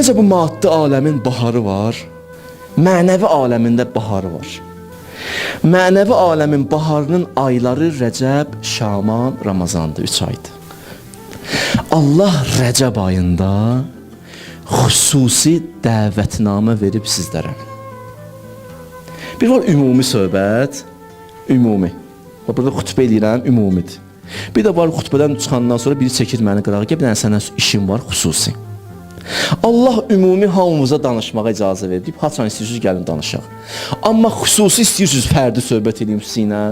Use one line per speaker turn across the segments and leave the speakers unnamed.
Necə bu maddi aləmin baharı var, mənəvi aləmində baharı var. Mənəvi aləmin baharının ayları Rəcəb, Şaban, Ramazandır, 3 aydır. Allah Rəcəb ayında xüsusi dəvətnamə verib sizlərə. Bir var ümumi söhbət, ümumi. Bax, burada xütbə eləyirəm, ümumidir. Bir də var xütbədən çıxandan sonra biri çəkir məni qırağa, gəl bir dənə sənə işim var xüsusi. Allah ümumi hamımıza danışmağa icazə verib. Deyib, haçan istəyirsiniz gəlin danışaq. Amma xüsusi istəyirsiniz fərdi söhbət eləyim sizinlə.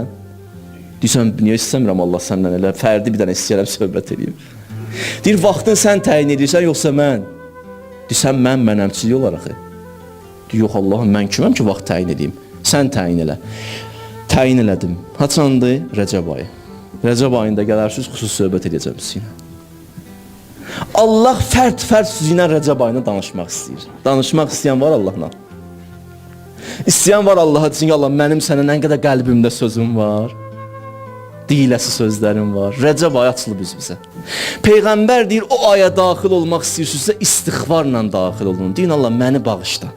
Deyirsən, niyə istəmirəm Allah səndən elə fərdi bir dənə istəyirəm söhbət eləyim. Deyir, vaxtın sən təyin edirsən yoxsa mən? Deyirsən, mən mənəmçilik olaraq. Deyir, yox Allahım, mən kiməm ki vaxt təyin edeyim? Sən təyin elə. Təyin elədim. Haçandır? Rəcəb ayı. Rəcəb ayında gələrsiniz, xüsusi söhbət edəcəm sizinlə. Allah fərd-fərd sizinlə Rəcəb ayında danışmaq istəyir. Danışmaq istəyən var Allahla. İstəyən var Allaha desin ki, Allah mənim sənə nə qədər qəlbimdə sözüm var. Deyiləsi sözlərim var. Rəcəb ayı açılıb üz bizə. Peyğəmbər deyir, o aya daxil olmaq istəyirsinizsə istiğfarla daxil olun. Deyin Allah məni bağışla.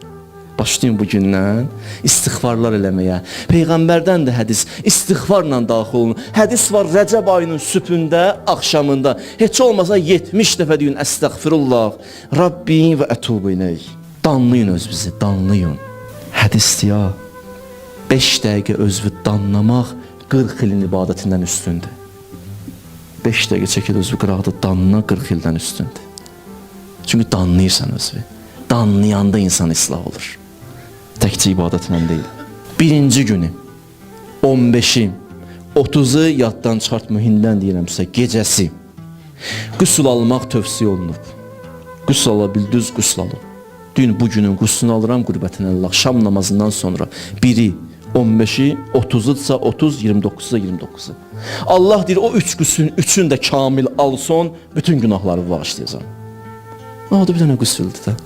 Başlayın bu gündən istiğfarlar eləməyə. Peyğəmbərdən də hədis istiğfarla daxil olun. Hədis var Rəcəb ayının sübhündə, axşamında heç olmasa 70 dəfə deyin əstəğfirullah, Rabbi və ətubu ileyh. Danlayın özünüzü, danlayın. Hədisdir ya. 5 dəqiqə özünü danlamaq 40 ilin ibadətindən üstündür. 5 dəqiqə çəkil özünü qıraqda danla 40 ildən üstündür. Çünki danlayırsan özünü. Danlayanda insan islah olur. Təkcə ibadətlə deyil. Birinci günü 15-i 30-u yaddan çıxartma, hindən deyirəm sizə, gecəsi qüsl almaq tövsiyə olunub. Qüsl ala bildiniz, qüsl alın. Dün bu günün qüslünü alıram qürbətinə Allah. Şam namazından sonra biri 15-i, 30-udsa 30, 29-sa 29-u. Allah deyir o üç qüslün üçün də kamil alson, bütün günahları bağışlayacağam. O da bir dənə qüsüldür də.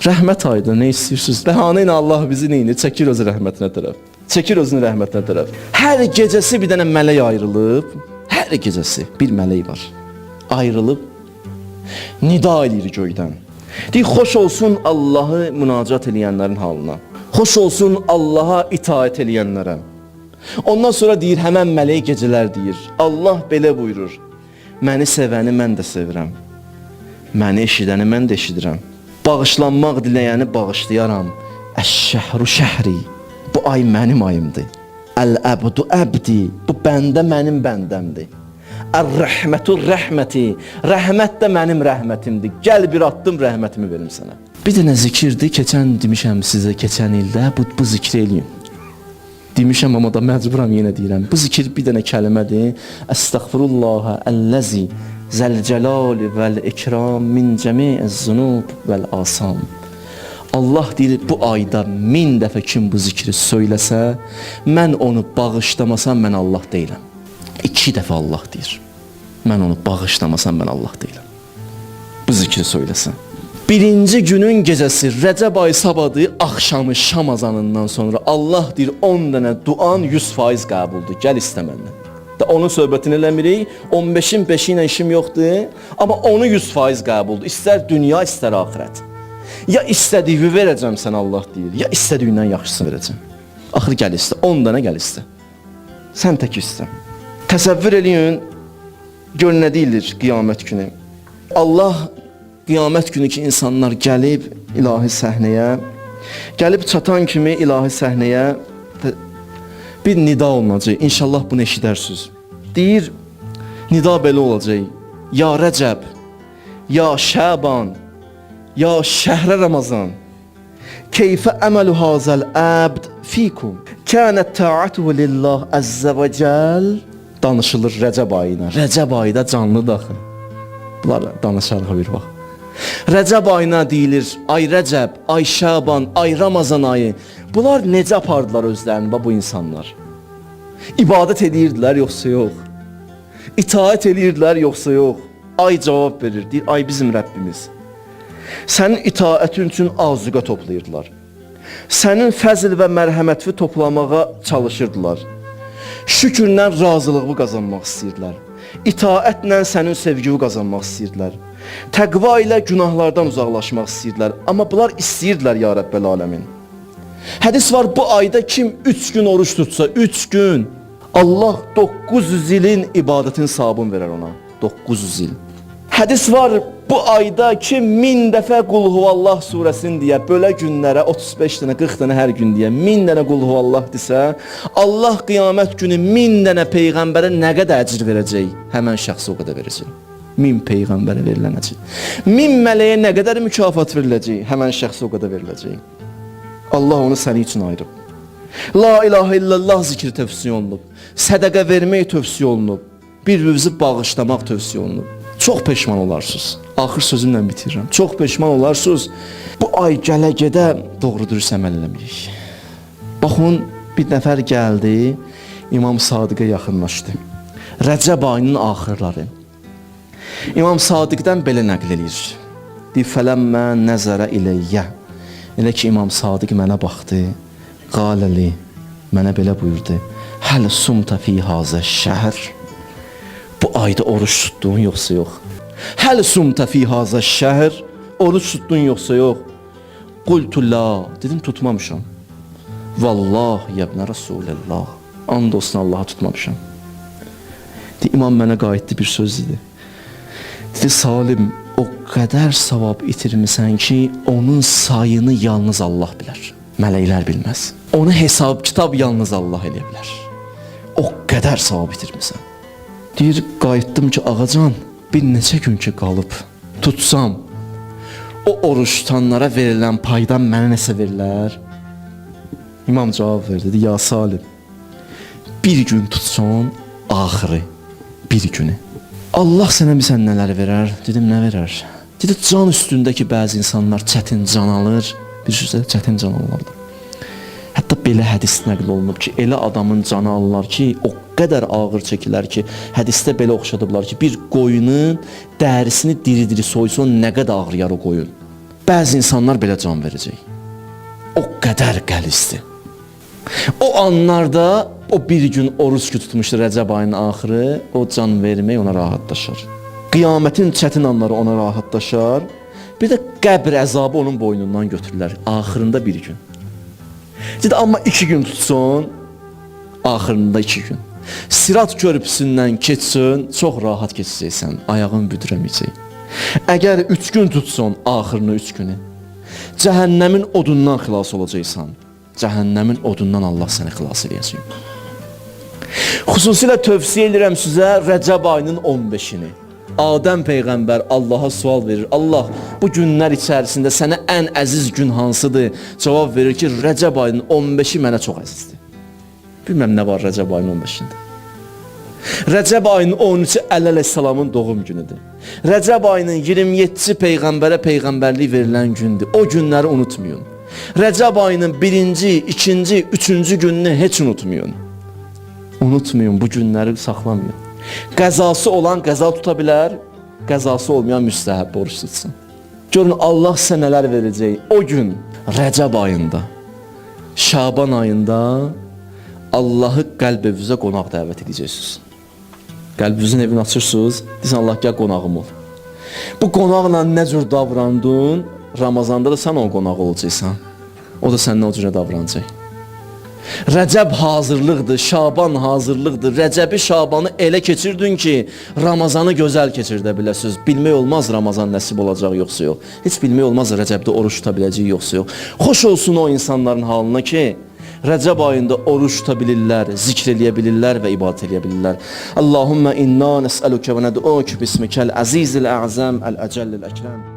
Rəhmət ayıdır, nə istəyirsiniz? Bəhanə ilə Allah bizi neyini? Çəkir özü rəhmətinə tərəf. Çəkir özünü rəhmətinə tərəf. Hər gecəsi bir dənə mələk ayrılıb, hər gecəsi bir mələk var. Ayrılıb nida eləyir göydən. Deyir, xoş olsun Allahı münacat eləyənlərin halına. Xoş olsun Allaha itaət eləyənlərə. Ondan sonra deyir, həmən mələk gecələr deyir. Allah belə buyurur. Məni sevəni mən də sevirəm. Məni eşidəni mən də eşidirəm. Bağışlanmaq diləyəni bağışlayaram. Əş-şəhru şəhri. Bu ay mənim ayımdır. Əl-əbdu əbdi. Bu bəndə mənim bəndəmdir. Ər-rəhmətu rəhməti. Rəhmət də mənim rəhmətimdir. Gəl bir addım rəhmətimi verim sənə. Bir dənə zikirdir. Keçən demişəm sizə keçən ildə bu zikri eləyin. Demişəm amma da məcburam yenə deyirəm. Bu zikir bir dənə kəlmədir. Əstəğfirullah əlləzi zəl-cəlali vəl-ikram min cəmi'iz-zunub vəl-asam. Allah deyir bu ayda 1000 dəfə kim bu zikri söyləsə, mən onu bağışlamasam mən Allah deyiləm. 2 dəfə Allah deyir. Mən onu bağışlamasam mən Allah deyiləm. Bu zikri söyləsə. Birinci günün gecəsi Rəcəb ayı sabadı axşamı şam azanından sonra Allah deyir 10 dənə duan 100% qəbuldur. Gəl istə məndən. Da onun söhbətini eləmirik. 15-in 5-i ilə işim yoxdur. Amma onu 100% qəbuldur. İstər dünya, istər axirət. Ya istədiyini verəcəm sənə Allah deyir, ya istədiyindən yaxşısını verəcəm. Axır gəl istə, 10 dənə gəl istə. Sən tək istə. Təsəvvür eləyin, gör nə deyilir qiyamət günü. Allah qiyamət günü ki insanlar gəlib ilahi səhnəyə, gəlib çatan kimi ilahi səhnəyə bir nida olunacaq. İnşallah bunu eşidərsiniz. Deyir, nida belə olacaq. Ya Rəcəb, ya Şəban, ya Şəhrə Ramazan. Keyfə əməlu hazəl əbd fikum. Kənət taatuhu lillah əzzə və cəl. Danışılır Rəcəb ayına. Rəcəb ayı da canlıdır axı. Bunlar danışarıq bir vaxt. Rəcəb ayına deyilir, ay Rəcəb, ay Şaban, ay Ramazan ayı. Bunlar necə apardılar özlərini bu insanlar? İbadət edirdilər yoxsa yox? İtaət edirdilər yoxsa yox? Ay cavab verir, deyir, ay bizim Rəbbimiz. Sənin itaətin üçün azuqə toplayırdılar. Sənin fəzl və mərhəmətini toplamağa çalışırdılar. Şükürlə razılığını qazanmaq istəyirdilər. İtaətlə sənin sevgini qazanmaq istəyirdilər. Təqva ilə günahlardan uzaqlaşmaq istəyirdilər. Amma bunlar istəyirdilər ya Rəbbəl aləmin. Hədis var, bu ayda kim 3 gün oruç tutsa, 3 gün, Allah 900 ilin ibadətin savabını verər ona. 900 il. Hədis var, bu ayda kim 1000 dəfə Qul huvallah surəsini deyə, belə günlərə 35 dənə, 40 dənə hər gün deyə, 1000 dənə Qul huvallah desə, Allah qiyamət günü 1000 dənə peyğəmbərə nə qədər əcr verəcək? Həmən şəxsə o qədər verəcək. 1000 peyğəmbərə verilən əcr. 1000 mələyə nə qədər mükafat veriləcək? Həmən şəxsə o qədər veriləcək. Allah onu sənin üçün ayırıb. La ilahe illallah zikri tövsiyə olunub. Sədəqə vermək tövsiyə olunub. Bir-birinizi bağışlamaq tövsiyə olunub. Çox peşman olarsınız. Axır sözümlə bitirirəm. Çox peşman olarsınız. Bu ay gələ gedə doğru dürüst əməl eləməyik. Baxın, bir nəfər gəldi, İmam Sadiqə yaxınlaşdı. Rəcəb ayının axırları. İmam Sadiqdən belə nəql eləyir. Deyir, fələmmə nəzərə iləyyə. Elə ki, İmam Sadiq mənə baxdı, qaləli, mənə belə buyurdu. Həl sumta fi hazə şəhər. Bu ayda oruç tutdun yoxsa yox? Həl sumta fi hazə şəhər. Oruç tutdun yoxsa yox? Qultu la. Dedim tutmamışam. Vallah yəbnə Rəsuləllah. And olsun Allaha tutmamışam. Dedi, İmam mənə qayıtdı bir söz dedi. Dedi, Salim, o qədər savab itirmisən ki, onun sayını yalnız Allah bilər. Mələklər bilməz. Onu hesab kitab yalnız Allah eləyə bilər. O qədər savab itirmisən. Deyir, qayıtdım ki, ağacan, bir neçə gün ki qalıb, tutsam, o oruç tutanlara verilən paydan mənə nəsə verilər? İmam cavab verdi, dedi, ya Salim, bir gün tutsun, axırı, bir günü. Allah sənə bilsən nələr verər? Dedim, nə verər? Dedi, can üstündəki bəzi insanlar çətin can alır, bir sözlə çətin can alırlar. Hətta belə hədis nəql olunub ki, elə adamın canı alırlar ki, o qədər ağır çəkilər ki, hədisdə belə oxşadıblar ki, bir qoyunun dərisini diri-diri soysun, nə qədər ağrıyar o qoyun. Bəzi insanlar belə can verəcək. O qədər qəlizdir. O anlarda o bir gün oruc ki tutmuşdu Rəcəb ayının axırı, o can vermək ona rahatlaşar. Qiyamətin çətin anları ona rahatlaşar. Bir də qəbr əzabı onun boynundan götürülər axırında bir gün. Dedi, amma 2 gün tutsun, axırında 2 gün. Sirat körpüsündən keçsin, çox rahat keçəcəksən, ayağın büdrəməyəcək. Əgər 3 gün tutsun, axırını 3 günü, cəhənnəmin odundan xilas olacaqsan. Cəhənnəmin odundan Allah səni xilas eləyəcək. Xüsusilə tövsiyə edirəm sizə Rəcəb ayının 15-ini. Adəm peyğəmbər Allaha sual verir. Allah, bu günlər içərisində sənə ən əziz gün hansıdır? Cavab verir ki, Rəcəb ayının 15-i mənə çox əzizdir. Bilməm nə var Rəcəb ayının 15-ində. Rəcəb ayının 13-ü Əli əleyhissalamın doğum günüdür. Rəcəb ayının 27-si peyğəmbərə peyğəmbərlik verilən gündür. O günləri unutmayın. Rəcəb ayının 1-ci, 2-ci, 3-cü gününü heç unutmayın. Unutmayın, bu günləri saxlamayın. Qəzası olan qəza tuta bilər, qəzası olmayan müstəhəb oruç tutsun. Görün Allah sizə nələr verəcək. O gün Rəcəb ayında, Şaban ayında Allahı qəlb evinizə qonaq dəvət edəcəksiniz. Qəlbinizin evini açırsınız, deyirsən Allah gəl qonağım ol. Bu qonaqla nə cür davrandın, Ramazanda da sən onun qonağı olacaqsan. O da səndən o cürə davranacaq. Rəcəb hazırlıqdır, Şaban hazırlıqdır. Rəcəbi, Şabanı elə keçirdin ki, Ramazanı gözəl keçirdə biləsiniz. Bilmək olmaz Ramazan nəsib olacaq yoxsa yox. Heç bilmək olmaz Rəcəbdə oruç tuta biləcək yoxsa yox. Xoş olsun o insanların halına ki, Rəcəb ayında oruç tuta bilirlər, zikr eləyə bilirlər və ibadət eləyə bilirlər. Allahumma inna nəsəluke və nəd'uke bismikəl əzizil ə'zəm, əl-əcəllil əkrəm.